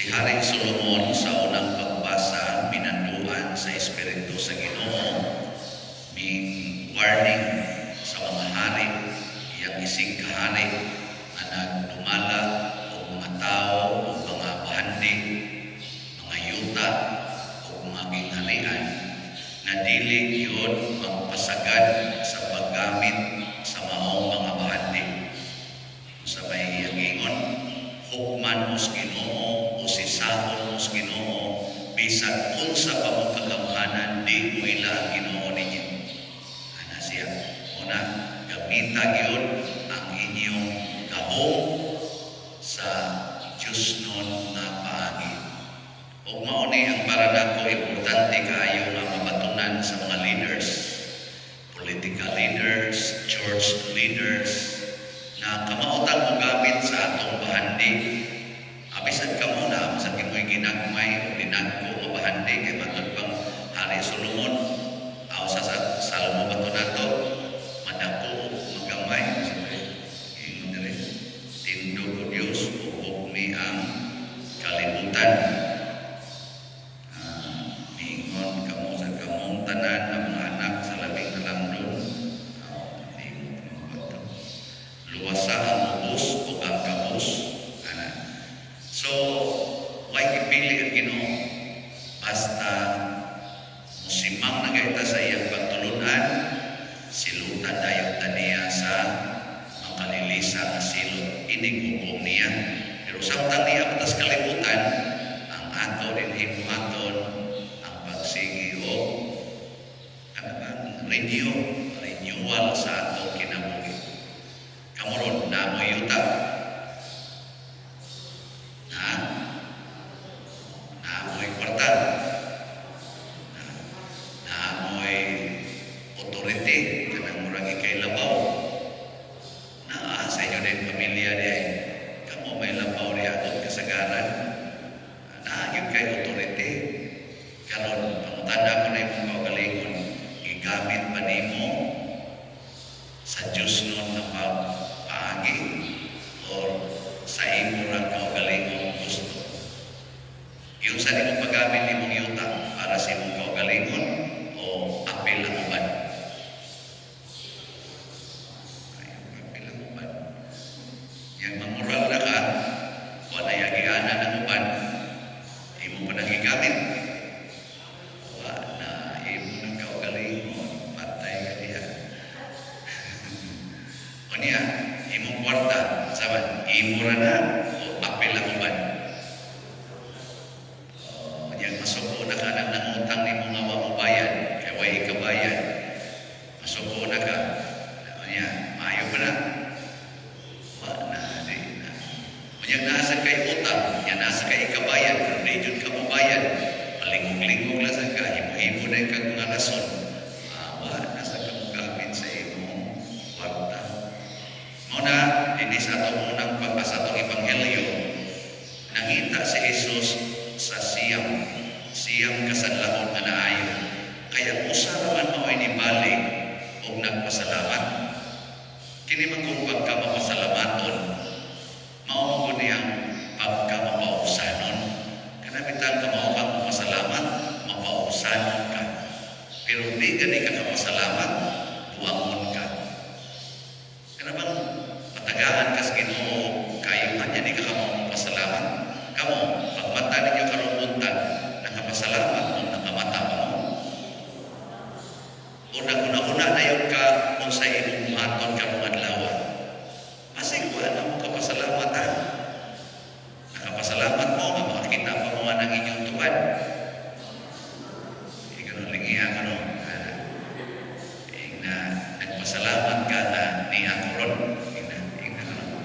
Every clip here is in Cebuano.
Si Haring Solomon sa unang pagbasa, minanduan sa Espiritu sa Ginoo, ming warning sa mga hari, iyang isig kahari nga nagdumala og mga tao o mga bahandi, mga yuta o mga gingharian na dili yun magpasagad sa paggamit sa maong mga bahandi. Sa may iyang ingon, "Hukman mo sa Ginoo o sisahon mo sa Ginoo, bisan unsa pa mo kagamhanan, di mo ila ang Ginoo ninyo." Ana siya. Una, gamita gyud ang inyong gahom sa Diyos nun nga paagi. Ug mao ni ang para nako importante kaayo nga mabatunan sa mga leaders, political leaders, church leaders, na kamaotang mo gamit sa atong bahandi. Abisan kamo na, bisan kimo'y ginagmay o dinagko nga bahandi, kay matod pang Hari Solomon, aw sa Salmo ba to nato, madako o magamay, ingon diri, "Tindog o Dios ug hukmi ang kalibutan." Miingon kamo sa kamong tanan nga mga anak sa Labing Nalamdon. Ingon mo ba to? "Luwasa ang ubos ug ang kabus." Ana. So, way gipili ang Ginoo. Basta musimang na ta sa iyang pagtulunan, silutan dayon ta niya sa makalilisa nga silot, inig hukom niya. Pero samtang niya patas kalibutan, ang ato din himuhaton ang pagsigi o kanang renewal sa atong kinabuhi. Kamo ron, namoy yuta. Ha? Naamoy kwarta. Naamoy authority, kanang murag ikay labaw. Naa sa inyo din pamilya di ay kamo may labaw di atong kasagaran. Naa gyud kay authority. Karon pangutana ko na imong kaugalingon, gigamit ba nimo sa Diyos nun nga pagpaagi or sa imo ra kaugalingong gusto? Yung sa nimo paggamit nimong yuta para sa imong kaugalingon o apil ang uban? Ay, apil ang uban. Yang mangural na ka, wala yagianan ang uban, imo pa nang gigamit. Wa na imo nang kaugalingon, patay ka diha. O niya, imong kwarta, saban, imo ra na o apil ang uban? O, yang masuko na ka nang nangutang nimo nga wa mo bayad, kay way ikabayad. Masuko na ka. O niya, maayo pa na. Wa na, di na. O niya, nasa kay utang, niya nasa kay ikabayad, pero di jud ka mo bayad. Palingog-lingog lang sa ka, himo-himo na kag mga rason. Wa na sa ka gamit sa imong kwarta. Mao na, dinhi sa atong unang pag sa atong ebanghelyo, nangita si Jesus sa 9 kasanlaon nga naayo. Kaya usa ra man mao'y nibalik og nagpasalamat. Kini man kung pagka mapasalamaton, mao mo gud niyang pagka mapausanon. Kana bitang kamao kang mapasalamat, mapausanon ka. Pero di gani ka kapasalamat, buangon ka. Kana bang matagaan ka sa Ginoo kayuhan niya, di ka kamo mapasalamat? Kamo, pagmata ninyo karong buntag, nakapasalamat mo, nakamata pa mo? O naguna-una na yun ka kung sa imong buhaton karong adlaw? Basig wala na mo kapasalamat, ha? Nakapasalamat mo nga makakita pa mo nga ng inyong tupad. Ikaw no, lingiha ka no. Ingna, nagpasalamat ka na niya ko ron. Ingna, ingna ka no.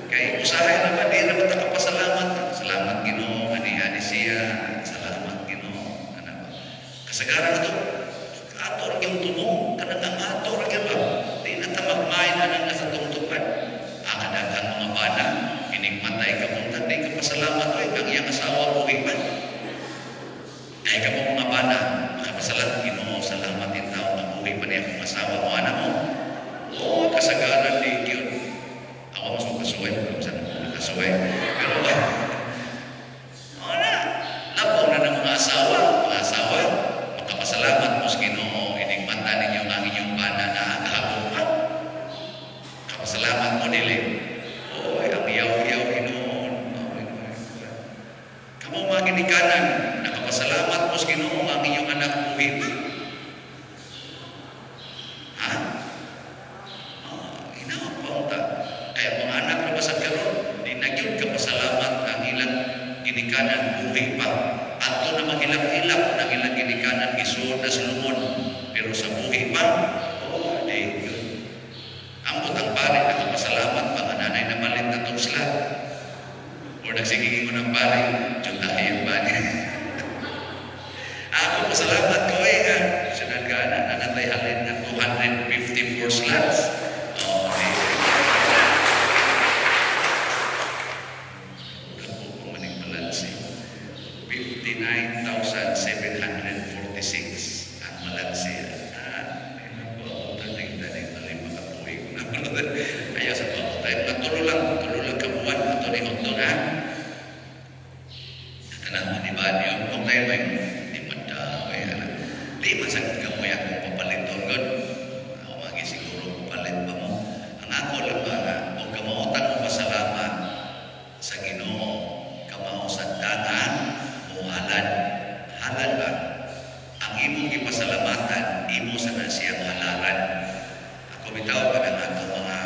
Kay usahay na ba, di na ba kapasalamat? "Salamat, Ginoo, nga niya ni siya. Salamat, Ginoo." Ano ba? Kasagaran na to, ato ra yung tumong, kanang ang ato ra gyud ba? Di na ta magmain na nang nasa tungtupan. Ah, kadaghang mga bana, inigmatay ka buntag, di ka pasalamat, oy, ang iyang asawa buhi pa. Ay ka mo mga bana, makapasalamat, "Ginoo, salamat in tao nga buhi pa niya akong asawa," mo ana mo. Oh, kasagaran di gyud. Ako mas makasuway, ako sa nakasuway. Pero Nakapasalamat mo sa Ginoo ang inyong anak buhi pa? Ha? Oh, inaw pa unta. Kaya mga anak na basag karon, di na gyud kapasalamat ang ilang ginikanan buhi pa. Adto na maghilak-hilak ang ilang ginikanan gisuod na sa lumon. Pero sa buhi pa, oh, di yun. Ambot ang pare, nakapasalamat pa nga nanay na malit na tong slot. Or nagsigiging ko ng pare, juntahin ba niya? Ako pasalamat ko eh, ha? Sunod ka na, nanatay halin na 254 slots. Oh, di. Dako pa maning balanse. 59,746 ang balanse. Ah, may magpapunta na yung daning mali makatuwi ko na. Ayaw sa papunta. Mga tulo lang kabuwan. Ato ni Hondon, ha? Kanang di ba niyo? Kung tayo ba yung di man daw, eh, ala. Di man sa kamoy akong papaliton, God. Ako magi siguro papalit pa mo. Ang ako lang ba nga, o kamautan mo pasalamat sa Ginoo, kamao sa dagan o halad. Halad ba? Ang imong gipasalamatan, imo sa na siyang halaran. Ako bitaw ka ng ato mga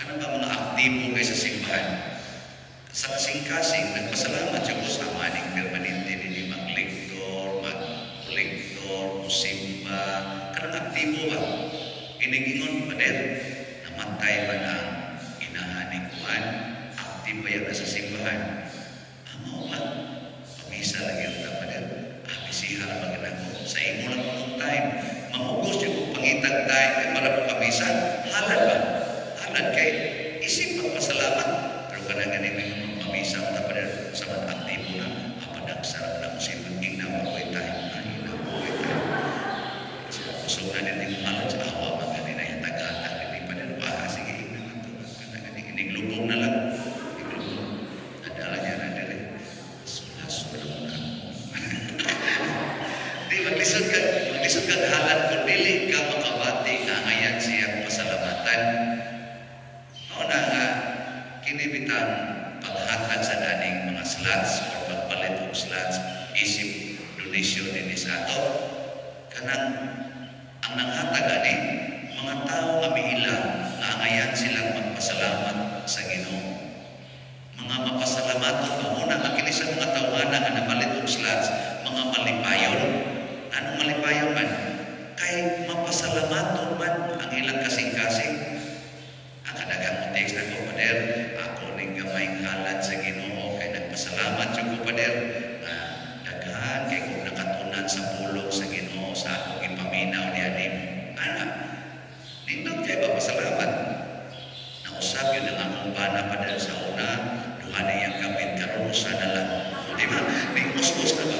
kanang ba mga aktibo kay sa simbahan. Sa kasing-kasing, nagpasalamat siya ko sa maning permanente ni maglektor, mag-kolektor, musimba, kanang aktibo ba? Inigingon, pader, namatay ba na ang inahan ni Juan? Aktibo ba yan na sa simbahan? Amo ba? Pamisa lang yun ta, pader. Ah, bisiha lang ba ko? Sa imo lang kung time. Mahugos yung kong pangitag time kay para mo kamisa. Halad ba? Halad kay isip magpasalamat. Pero kanang ganin may mga pamisa ta pader sa man aktibo na apadag sarap na mo simba. Ingna mo ko'y time. Ah, ingna mo ko'y time. Sa kusog na din yung halad sa awa man ganina yung tagala din pa din pa sige ingna man to. Kanang ganin iniglubong na lang. Iniglubong. Nadala niya na dili. Sulaso na mo na. Di maglisod ka halad kung dili ka makabati nga ngayan siyang pasalamatan. Mao na nga kini bitang paghatag sa daning mga slots or pagpalit og slots isip donation dinhi sa ato kanang ang nanghatag ani mga tao nga miila nga angayan silang magpasalamat sa Ginoo, mga mapasalamaton ba una nga kini sa mga tawhana nga namalit og slots, mga malipayon. Anong malipayon man? Kay mapasalamaton man ang ilang kasing-kasing. Ang kadaghang mo text nako, "Pader, ako ning gamayng halad sa Ginoo kay nagpasalamat jud ko, pader, nga daghan kay kong nakatunan sa pulong sa Ginoo sa akong gipaminaw niya nimo." Ana, nindot kay ba pasalamat. Nausab yun ang akong bana, pader, sa una duha na iyang kapit, karon usa na lang. Di ba? Ning us na ba?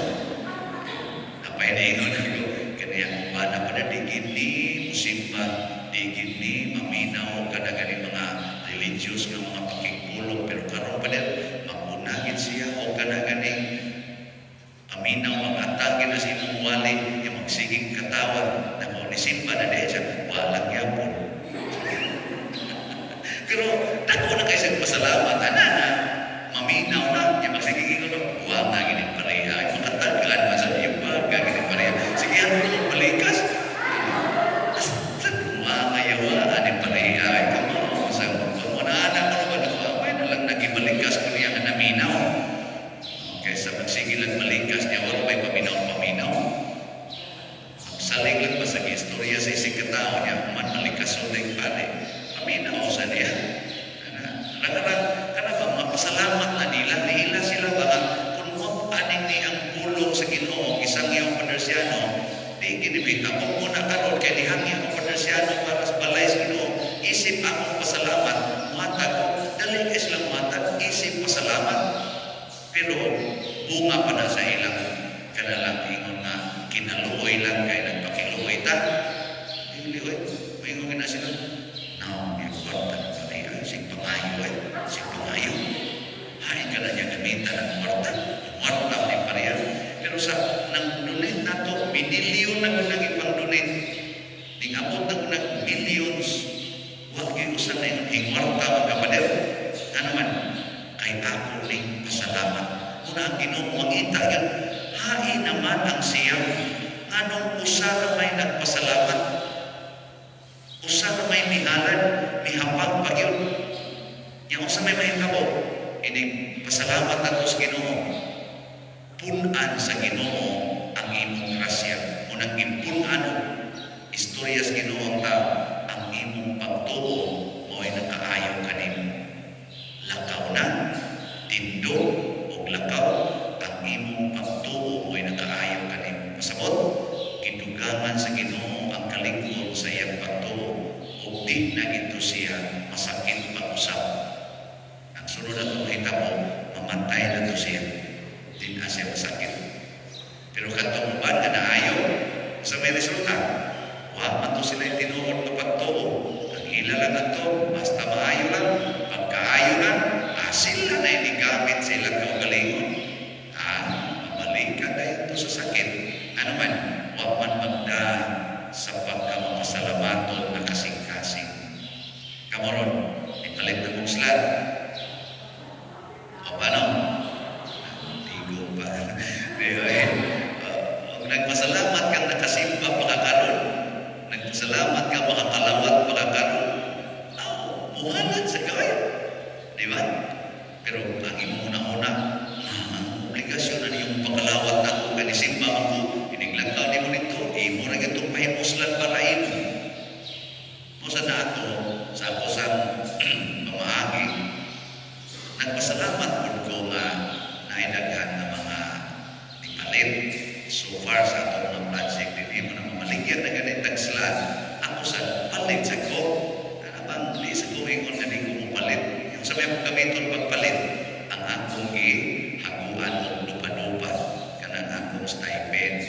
Napay na ingon ako, kani akong bana, pader, di gid ni musimba, di gid ni maminaw kada gani mga religious nga mga pakigpulong, pero karon, pader, magunagid siya o kana ganing paminaw mga na sa imong wali yung magsiging katawa na ni simba na diha siya walang yapon. Pero dako na kay siyang pasalamat ana na maminaw na yung magsiging ingon wa nga gini pareha makatagaan man sa iba ka gini pareha sige ano naman balikas basta wa nga yawa ani pareha kamo sa kamo na anak ko naman ako may na lang nagibalikas ko niya nga naminaw kaysa magsige lang balikas niya wala may paminaw paminaw. Saling lang ba sa istorya sa isig katao niya man malikas o ding pare paminaw sa niya. Kana kana ba mga pasalamat na nila nila sila ba nga kung mo aning ni ang pulong sa Ginoo isang iyong Padersiano di ginibita kung muna karon kay nihangyo ang Padersiano para sa balay sa Ginoo isip akong pasalamat muhatag ko dali kay silang muhatag isip pasalamat, pero bunga pa na sa ilang kanalang ingon nga kinaluoy lang kay nagpakiluoy ta. Dili oy, maingon gina sila. Naong niya kwarta ng pareha, sig pangayo ay, sig pangayo. Hay ka na niya gamitan ang kwarta. Kwarta ni pareha. Pero sa nang donate nato, binilyon na kung nang ipang-donate. Ning abot na kung nag millions. Wa gyud usa na yung hingwarta mga kapader. Ano man, kay ako ning pasalamat. Una ang Ginoo mangita yun. Hain naman ang 9. Nganong usa ra may nagpasalamat? Usa ra may mihalad, mihapag pa gyud. Nya unsa may mahitabo? Ining pasalamat nato sa Ginoo. Pun-an sa Ginoo ang imong grasya. Unang gipun-an og istorya sa Ginoo ang tao, ang imong pagtuo mao'y nakaayo kanimo. Lakaw na, tindog og lakaw, ang imong pagtuo mo'y nakaayo kanimo. Pasabot, gidugangan sa Ginoo ang kalig-on sa iyang pagtuo ug di na gito siya masakit pag-usab. Ang sunod na mahitabo, mamatay na to siya. Di na siya masakit. Pero katong uban nga naayo, sa may resulta, wa man to sila tinuod nga pagtuo. Ang ila lang ato, basta maayo lang, pagkaayo lang, sila na inigamit sa ilang kaugalingon. Mabalik ka dayon to sa sakit. Ano man, wa man magda sa pagkamakasalamaton na kasing-kasing. Kamoron, ipalit na kong slot. O paano? Tigo pa. Di ba eh? Nagpasalamat kang nakasimba pa ka karon. Nagpasalamat ka makakalawat pa ka karon. Oh, muhalad sa gawin. Di ba? Pero ang imong una-una, obligasyon na niyong pakalawat na ako, kanisimba ako, iniglakaw nimo nito, imo ra gitong pahimuslan para imo. Mo sa nato, sa ako sa pamaagi, nagpasalamat pud ko nga naidaghan nga mga nipalit so far sa atong mga project dinhi mo na mamaligyan na ganit tag slot. Ako sa palit sa ko, ana bang di sa ko ingon nga di ko mopalit. Yung sa may akong gamiton pagpalit, ang akong gihaguan og dupa-dupa kanang akong stipend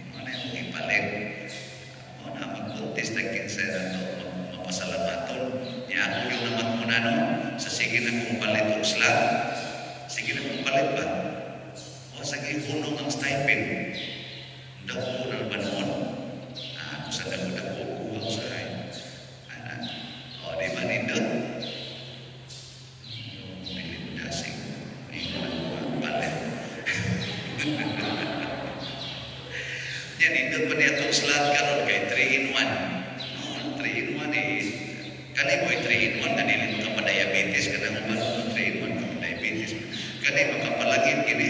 mo na yung ipalit mo na mag-contest na kinsa na to mapasalamaton niya. Ako yung namat mo na, no, sa sige na kong palit og slot, sige na kong palit ba o sa hunong ang stipend, dako na ba noon? Ako sa dako-dako kuha usahay ana. O di ba nindot? Dili mo dasig. Di mo na palit. Yan, nindot pa niya itong slot karon kay 3 in 1. No, 3 in 1 eh. Kani mo 3 in 1 na dili mo ka pa-diabetes ka na uban 3 in 1 ka diabetes. Kani makapalangin kini.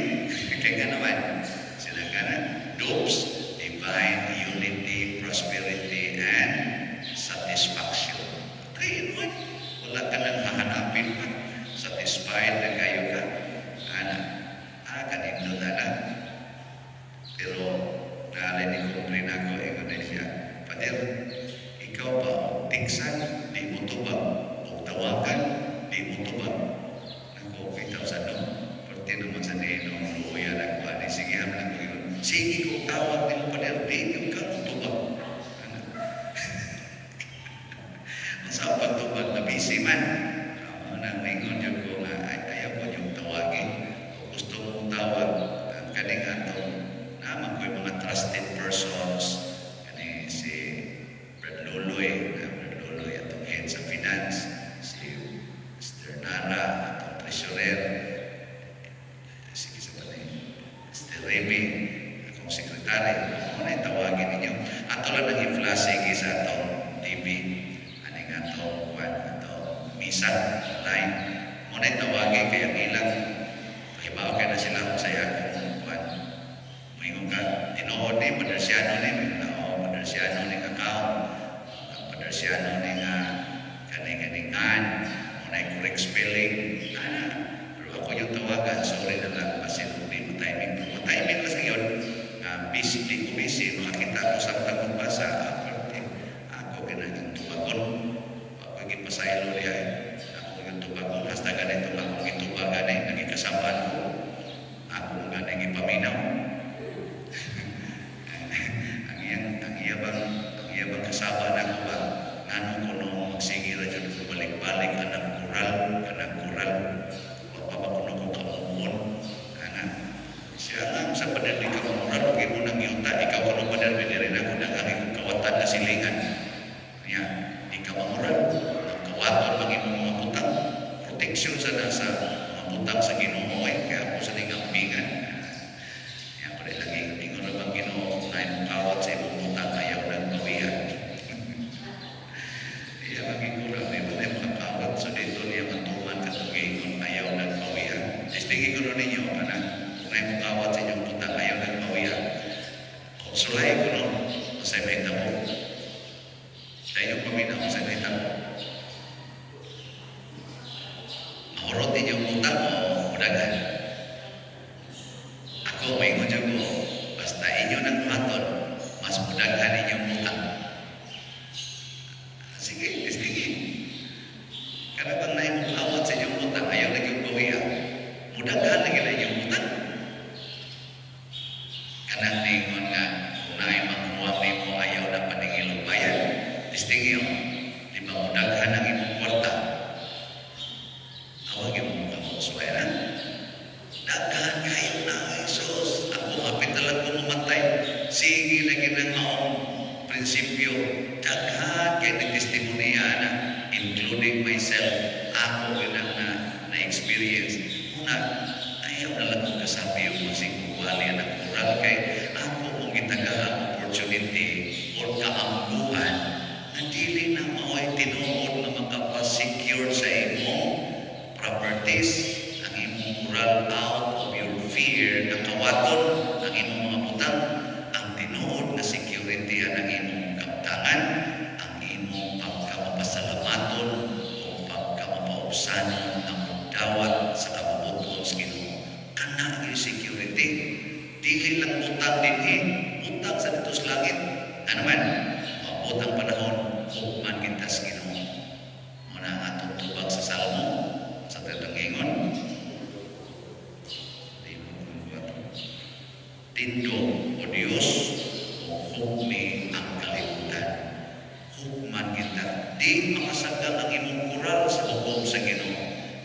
Kaya nga naman, sila ka na, DUPS, Divine Unity, Prosperity, and Satisfaction. 3 in 1. Wala ka nang hahanapin pa. Satisfied na kayo ka. Ana, kanindot ana. Pero naalay ni complain ako, ingon na siya, "Pader, ikaw pa, tiksan, di mo tubag, o tawagan, di mo tubag." Nako, kita sa no, pwerte naman sa ninong luya na ko, ani, sige, ham na ko yun. Sige ko tawag ni mo, pader, di yung ka mo tubag. Ano? Sa pagtubag na busy man. Na maingon yun ko nga, ay, ayaw ko yung tawagin. Kung gusto mong tawag, ang kaning atong naman ko yung mga trusted persons, kani si Brad Loloy, na Brad Loloy, atong head sa finance, si Mr. Nara, atong treasurer, sige sa pa ni Mr. Remy, akong sekretary, mo na tawagin ninyo. Ato lang nang i-flash sa atong TV, aning atong kwan, atong misa online. Mo na tawagin kay ang ilang pahibaw kay na sila kung sa akong kwan. Moingon ka, tinuod ni Padersiano ni, moingon na, oh, Padersiano ni kakao. Ang Padersiano ni nga kani-kaningan, mo na correct spelling. Ana, pero ako yung tawagan, sorry na lang, kasi hindi mo timing. Pero timing lang sa yun, busy, di ko busy, makakita ko sa magbasa, pero ako ginaging tubagon. Ako gipasaylo niya eh. Ako yung tubagon, hasta ganito akong gitubagan eh, nagikasabaan ko. Ako gani gipaminaw. Ang iyang kasaba na ko ba, ngano ko no magsige ra jud ko balik-balik anang kural, kanang kural. Wa pa ba kuno ko kamuon? Ana. Siya nga sa pader di ka mamoral ug imo nang yuta ikaw kuno pader diri na ko daghang imong kawatan na silingan. Ya, di ka mamoral. Ang kawaton lang imong mga butang. Protection sa nasa mga butang sa Ginoo eh. Kaya ako sa ningampingan. Ya, pero Testingi ko ninyo, kanang kung naay mokawat sa inyong butang, ayaw nang bawiya. Sulay ko no, unsay mahitabo? Sa inyong paminaw, unsay mahitabo? Mahurot inyong butang o mudaghan? Ako, maingon jud ko, basta inyo nang buhaton, mas mudaghan inyong butang. Sige, testingi. Kana bang naay mokawat sa inyong butang, ayaw na gyud bawiya? Mudaghan na gyud inyong butang. Kanang ningon nga, kung naay manghuwam nimo, ayaw na paningilong bayad. Testingi, di ba mudaghan ang imong kwarta? Awag yung mga kamusway na. Daghan kayo na, Jesus. Ako, hapit na lang ko mamatay. Sige lagi ng maong prinsipyo. Daghan kay nagtestimonya na, including myself. Ako yun ang na-experience. Una, ayaw na lang kong kasabi yung masing kuwali ang moral kay ako mong gitagaang opportunity or kaamguhan na dili na mao'y tinuod na makapasecure sa imong properties, ang imong moral out of your fear na kawaton ang imong mga butang. Ang tinuod na security ang imong kaptangan, ang imong pagkamapasalamaton o pagkamapaubsanon nga mudawat sa kabubuton sa Ginoo. Kana ang security. Dili lang butang dinhi, butang sa dito sa langit. Ano man, maabot ang panahon, hukman kita sa Ginoo. Mao na ang atong tubag sa Salmo, sa tatang ingon. Di mo kung "Tindog, o Diyos, o hukmi ang kalibutan." Hukman kita. Di makasagang ang imong kural sa hukom sa Ginoo.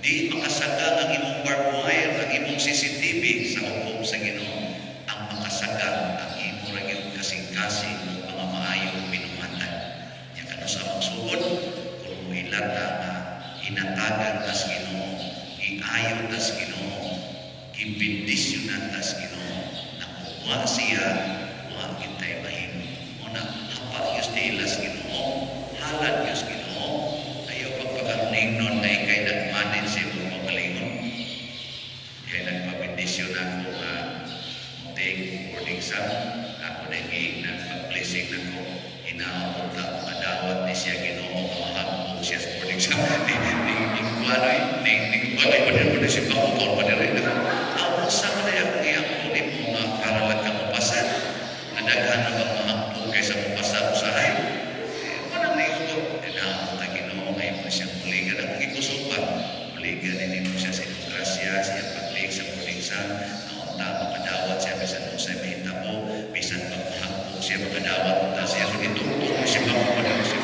Di makasagang ang imong barbed wire, ang imong CCTV sa hukom sa Ginoo. Ang makasagang ang imo ra gyud kasing-kasing o mga maayong binuhatan. Nya kanus-a magsugod kung mohilata nga hinatagan tas Ginoo, giayo tas Ginoo, gibendisyonan tas Ginoo, na kung wa siya, wa kitay mahimo. Mao na hapa gyud sa Ginoo, halad gyud sa Ginoo, ayaw pagpakaroningnon na ikay nag-manage sa imong kaugalingon. Kay nagpabendisyon ako nga take board exam, ako na giingnan pag-blessing nako, hinaot ta makadawat ni siya Ginoo nga mahagpong siya sa board exam. Ning ning ning kuano eh, ning ning bagay pa din mo si Bako kaon pa din rin. Ako sa man ay akong iampo nimo nga para lang ka mapasa. Nga daghan na bang mahagpong kaysa mapasa usahay. Eh, manang ningon ko, hinaot ta Ginoo nga imo siyang buligan. Akong gikusog pa, buligan nimo siya sa imong grasya, sa iyang pag-take sa board exam, naunta makadawat siya bisan unsay mahitabo, bisan pag mahagpong siya makadawat unta siya. So gitungtong siya bako pa din siya.